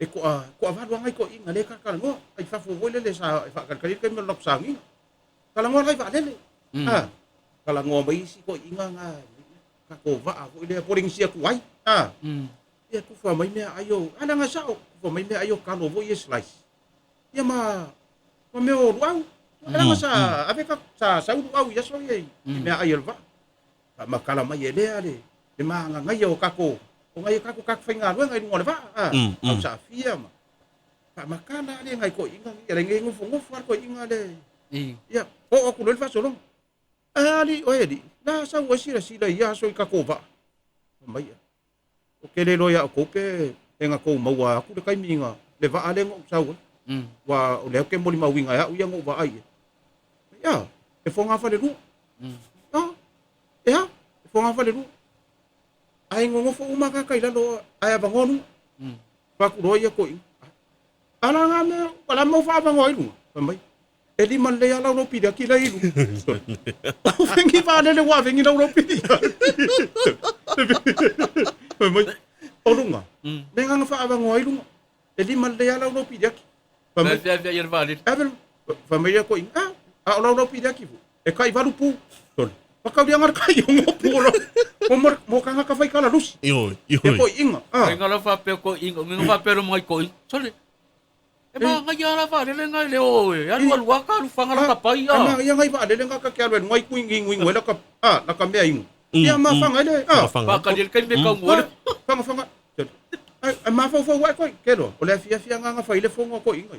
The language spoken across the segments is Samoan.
E toa, toavalu lava nai toeaiina lea e talatalanoa ai fafo foi lele sa e faatalitali le taimi o le latou sauniga. Talanoa la i vaalele. A, talanoa mai isi toeaiina na tatou vaa foi lea Polenisia tuai. A, ia tufa mai meaai o, a leaga e sao, tufa mai meaai o talo foi ia slice. Ia ma ma mea o luau. Leaga sa ave ka sa sau luau i aso ia i meaai o le vaa. Faamatala mai e lea le le magagaia o tatou o nai o tatou tagata faigaluega i luga o le vaa a, au saafia ma faamatala lea nai toeaiina nei, e le nofonofo lava le toeaina le ia oo atu loa le faasologa. Ae alii oe alii, la sau oe silasila i ia aso i tatou vaa. Fai mai ia, Ou te le iloa ia outou pe pe na tou maua atu le taimi na le vaa lea na ou sau ai. Aua o lea ou te molimauina e au ia na ou vaai i ai. Ia, e fogafalelua. Ah, e a? E fogafalelua. Ae nonofo uma tagata i lalo ae avanoa luga. Fai atu loa ia toeaina, A la nga mea, o le a le mea ua faaavanoa ai luga? Fai mai, E lima lelei lava lau pili aki la i luga. O fengi vaalele ua avegi lau lau pili aki. Fai mai, o luga, me nganga faaavanoa ai luga. E lima lelei lava lau lau pili aki. Fai mai, Ave ave ia le vaalele. ave, fai mai ia toeaina, ah, a o lau lau pili aki foi, e tai valu pu. Sole, Pakauliaga le tai ono pu o lau, mo, mo, mo tagata fai kalalusi. Ioe, E ioe. toeaiina, ah. Inga la faapea toeaiina, inga faapea lo mai toeaiina. Sole, E manaia la vaalele na e le o e alu alu a ka alu fanga la ka pai a. E manaia ngai vaalele na ta te alu ai luga i kui ngi ngui ngui la ka a la ka mea inu. Ia ma fanga ai le a. Whakali le kaimi e kau mua le. Fanga fanga. Ai ai mafaufau ai koe ke loa. O le afiafi anga nga fai le fono a koe inga.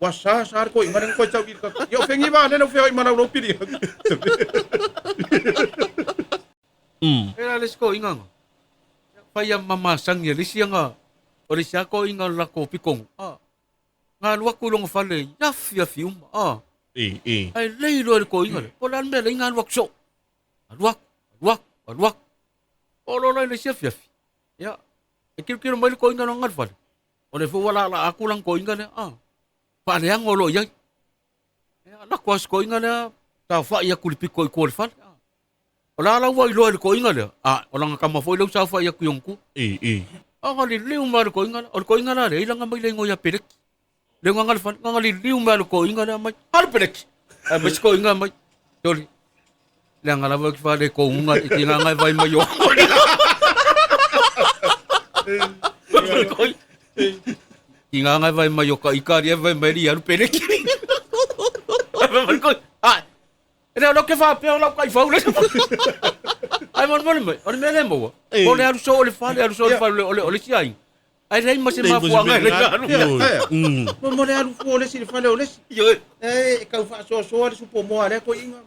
Ua sa sa le koe inga le koe tau i ka. Ia o fengi vaalele o feoi ma lau lau pili. E la le isi koiga nga. Fai a mamasangi e le isi anga o le isi a koiga o le latou pikoga a. Nga alu atu i lona fale i afiafi uma a. I, i. Ae lei loa i le koiga lea. Po o le a le mea lea nga alu atu soo. Alu atu, alu atu, alu atu. Oo loa la i le isi afiafi. Ia, e tilotilo mai le koiga lona le fale. O lea foi ua laalaa atu lana koiga lea a. Faaleaga o lo o i ai. Ia, lako lava si koiga lea, saofai atu i le pito i tua o le fale. O la la ua iloa e le toeaina lea, a o lana tama foi lea ua saofai atu i ona tua. I, i. A na liliu mai le toeaina lea. O le toeaina la lea, i lana mai le igoa ia Peleki. Le gaga le fale, gaga liliu mai le toeaina lea mai, alu Peleki! Ae mai si toeaina mai, Toli, leaga lava ki fale kouga i ki nganga e vai mai o. Ki nganga e vai mai o ka ikari e vai mai li alu Peleki. Ai mai ko, ai, E le o leo ke faapea o lau taifau le. Ai molemole mai, o le mea lea e maua. Ei. O le alu soo i le fale, alu soo i le fale o le o le isi aiga. Ae leai ma se Leai ma se mafuaaga e mea le alu. Ioe. Aea. Mm. Mo mo le alu fua o le isi i le fale o le isi. Ioe. E, e tau faasoasoa le supo moa a lea toeaina.